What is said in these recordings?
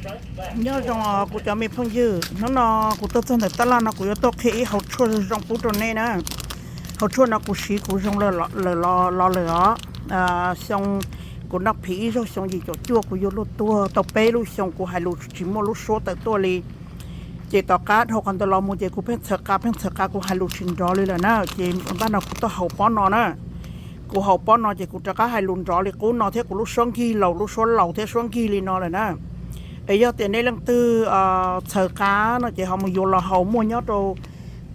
Nyob zoo kuv cov me phooj ywg, hnub no kuv tuaj txog ntawm taj laj no kuv yuav tuaj qhia ib hauv tshuaj zoo zoo pub rau nej na. Hauv tshuaj no kuv siv kuv zoo lawm los lawm os. Xyoo kuv noj phiv ib zaug xyoo yim caum cuaj kuv yuav luag tuag tau peb lub xyoo kuv hais lus tsis muaj lub suab tawm tuaj li. Ces tom qab dhau qhov ntawd los mus ces kuv pheej txhawv qa pheej txhawv qa kuv hais lus tsis nrov li lawm na. Ces npaj no kuv tuaj haus pob no na. Kuv haus pob no ces kuv rov qab hais lus nrov li qub no thiab kuv lub suab nkig laus lub suab laus thiab suab nkig li no lawm na. Es yog tias nej leej twg txhawv qa no ces ho mus yuav los haus, muaj nyob rau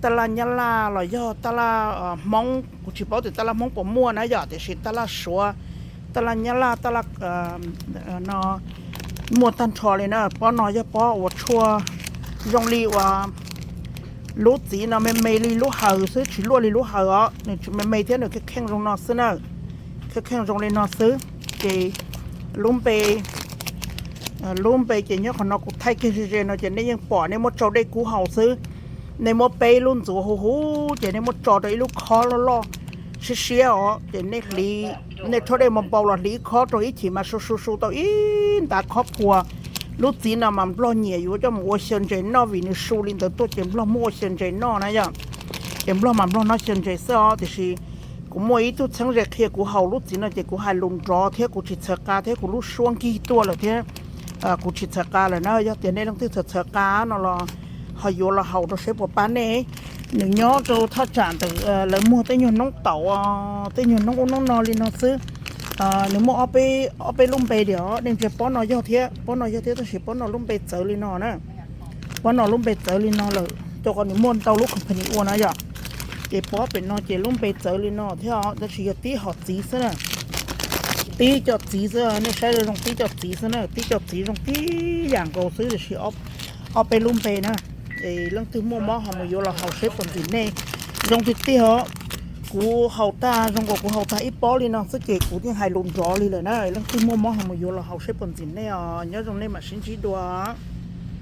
taj laj nyab laj los yog taj laj hmoob, kuv tsis paub tias taj laj hmoob puas muaj na yom, tiam sis taj laj suav, taj laj nyab laj, taj laj no muaj tag nrho li na. Pob no yog pob uas tshuaj zoo li uas lub txiv no me me li lub hawm xwb, tsis luaj li lub hawm os, nws tsis me me thiab nws kheej kheej zoo no xwb na. Kheej kheej zoo li no xwb. Ces lub npe, lub npe ces nyob qhov no kuv thaij kiag ze ze no ces nej yeej pom, nej muab tsau dej kub haus xwb. Nej muab peb lub ntxuav huv huv ces nej muab tso rau ib lub khob loj loj siab siab os, ces nej hliv, nej rhaub dej npau npau los hliv ib khob rau ib chim mas su su su tau ib ntav khob puag. Lub txiv no mas nplog nyiam yuav coj mus ua xyaw ntses noj vim nws su li ntawd tuaj ces nplog muab ua xyaw ntses noj na yom. Ces nplog mas nplog noj xyaw ntses xwb os, tiam sis kuv muaj ib tug txheeb ze qhia kuv haus lub txiv no ces kuv hais lus nrov thiab kuv tsis txhawv qa thiab kuv lub suab nkig tuaj lawm thiab. Kuv tsis txhawv qa lawm na, yog tias nej leej twg txhawv txhawv qa no los ho yuav los haus rau saib puas pab nej. Nws nyob rau thaj tsam ntawm lawv muag tej nyuag noob taum, tej nyuag noob ub noob no li no xwb. Nws muaj ob peb lub npe diam, nej ntsia pob no yog thiab, pob no yog thiab tab sis pob no lub npe txawv li no na. Pob no lub npe txawv li no lawm, rau qhov nws muaj ntau lub company ua na yom. Ces pob pem no ces lub npe txawv li no thiab, tab sis yog tib hom txiv xwb na. Tib co txiv xwb, nej saib zoo tib co txiv xwb na, tib co txiv zoo tib yam nkaus xwb, tiam sis ob peb lub npe na. Es leej twg muaj mob ho mus yuav los haus seb puas ntxim nej. Zoo tiag tiag os. Kuv haus tag, zoo nkaus kuv haus tag ib pob li no xwb ces kuv yeej hais lus nrov li lawm na. Leej twg muaj mob ho mus yuav los haus seb puas ntxim nej os. Nyob zoo, nej mam sib ntsib dua.